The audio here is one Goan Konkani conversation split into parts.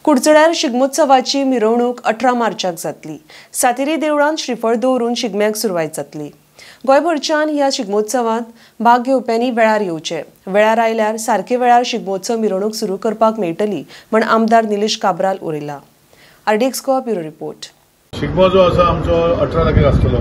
कुडचड्यार शिगमोत्सवाची मिरवणूक 18 मार्चाक जातली. सातेरी देवळांत श्रीफळ दवरून शिगम्याक सुरवात जातली. गोंयभरच्यान ह्या शिगमोत्सवात भाग घेवप्यांनी वेळार येवचे. वेळार आयल्यार सारके वेळार शिगमोत्सव मिरवणूक सुरू करपाक मेळटली म्हण आमदार Nilesh Cabral उलयला. RDX Goa bureau report. Shigmo जो आसा आमचो 18 तारखेक आसतलो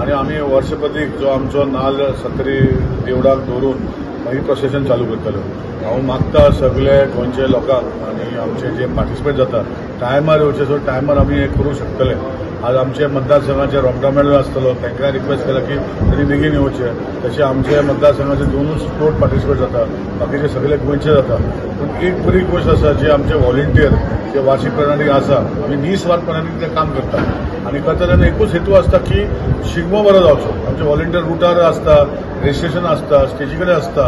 आनी आमी वर्षप्रतीक जो आमचो नाल्ल सत्री देवळाक दवरून मागीर प्रोसेशन चालू करतलो. हांव मागता सगळे गोंयचे लोकांक आनी आमचे जे पार्टिसिपेट जाता टायमार येवचे, सो टायमार आमी हें करूंक शकतले. आज आमचे मतदारसंघाचे रोमटामेळ आसतलो, तांकां रिक्वेस्ट केला की तरी बेगीन येवचे. तशें आमचे मतदारसंघाचे दोनूच स्पोर्ट पार्टिसिपेट जाता, बाकीचे सगळे गोंयचे जाता. पूण एक बरी गोश्ट आसा, जे आमचे व्हॉलेंटियर जे वार्षिक प्रणाली आसा, आमी निस्वार्थपणान ते काम करता आनी करता तेन्ना एकूच हेतू आसता की शिगमो बरो जावचो. आमचे व्हॉलेंटियर रुटार आसता, रजिस्ट्रेशन आसता, स्टेजी कडेन आसता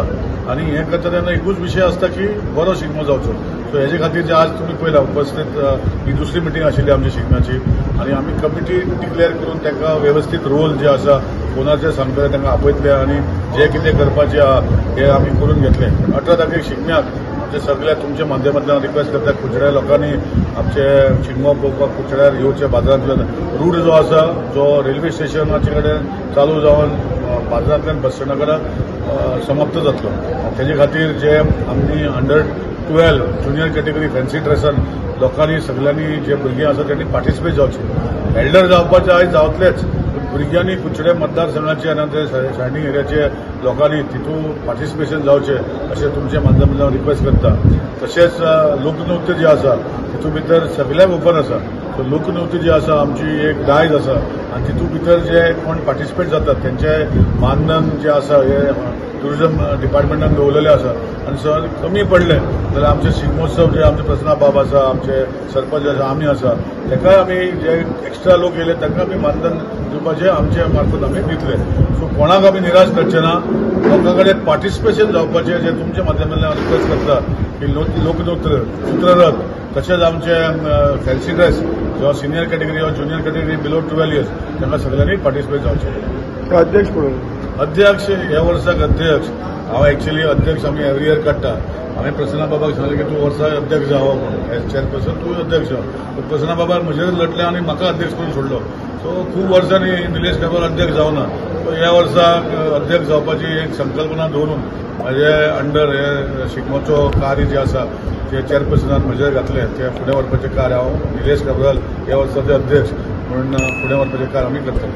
आनी हें करता तेन्ना एकूच विशय आसता की बरो शिगमो जावचो. सो हेजे खातीर जे आज तुमी पळयला उपस्थित ही दुसरी मिटींग आशिल्ली आमची शिगम्याची आनी आमी कमिटी डिक्लेअर करून तांकां वेवस्थीत रोल जे आसा फोनाचेर सांगतले, तांकां आपयतले आनी जे कितें करपाचें आहा हें आमी करून घेतले. 18 तारखेक शिगम्याक आमचे सगळे तुमच्या माध्यमांतल्यान रिक्वेस्ट करता कुडचड्या लोकांनी आमचे शिगमो पळोवपाक कुडचड्यार येवचे. बाजारांतल्यान रूट जो आसा जो रेल्वे स्टेशनाचे कडेन चालू जावन बाजारांतल्यान बस स्टँडा कडेन समाप्त जातलो. तेजे खातीर जे आमी अंडर 12 ज्युनियर कॅटेगरी फॅन्सी ड्रेसान लोकांनी सगळ्यांनी जे भुरगीं आसा तेणी पार्टिसिपेट जावचे. एल्डर जावपाचे आयज जावतलेच, पूण भुरग्यांनी कुडचडे मतदारसंघाचे आनी शायनिंग एरियाचे लोकांनी तितून पार्टिसिपेशन जावचें अशें तुमच्या माध्यमांतल्यान रिक्वेस्ट करता. तशेंच लोकनृत्य जे आसा तितून भितर सगळ्यांक ओपन आसा. सो लोकनृत्य जे आसा आमची एक दायज आसा आनी तितून भितर जे कोण पार्टिसिपेट जातात तेंचे मानधन जे आसा हे टुरिजम डिपार्टमेंटान दवरलेले आसा आनी सर कमी पडले जाल्यार आमचे शिगमोत्सव जे आमचे प्रसन्ना बाब आसा, आमचे सरपंच आसा, आमी आसा, ताकाय आमी जे एक्स्ट्रा लोक येयले तांकां आमी मानधन दिवपाचें आमचे मार्फत आमी दितले. सो कोणाक आमी निराश करचे ना, लोकां कडेन पार्टिसिपेशन जावपाचें जे तुमच्या माध्यमांतल्यान रिक्वेस्ट करता की लोकनृत्य, सूत्ररथ, तशेंच आमचे फॅन्सी ड्रेस जो सिनियर कॅटेगरी वा ज्युनियर कॅटेगरी बिलो 12 इयर्स तांकां सगळ्यांनी पार्टिसिपेट जावचें. अध्यक्ष कोण? अध्यक्ष ह्या वर्साक अध्यक्ष हांव एक्चुअली अध्यक्ष आमी एवरी इयर काडटा. हांवें प्रसन्ना बाबाक सांगलें की तूं वर्सा अध्यक्ष जावो म्हणून, एज चेअरपर्सन तूं अध्यक्ष जाव. पूण प्रसन्ना बाबान म्हजेर लटलें आनी म्हाका अध्यक्ष करून सोडलो. सो खूब वर्सांनी निलेश काब्राल अध्यक्ष जावना. सो ह्या वर्साक अध्यक्ष जावपाची एक संकल्पना दवरून म्हजे अंडर हे शिगमोचो कार्य जे आसा जे चेअरपर्सनान म्हजेर घातलें तें फुडें व्हरपाचें कार्य हांव निलेश काब्राल ह्या वर्साचे अध्यक्ष म्हणून फुडें व्हरपाचें कार्य आमी करतले.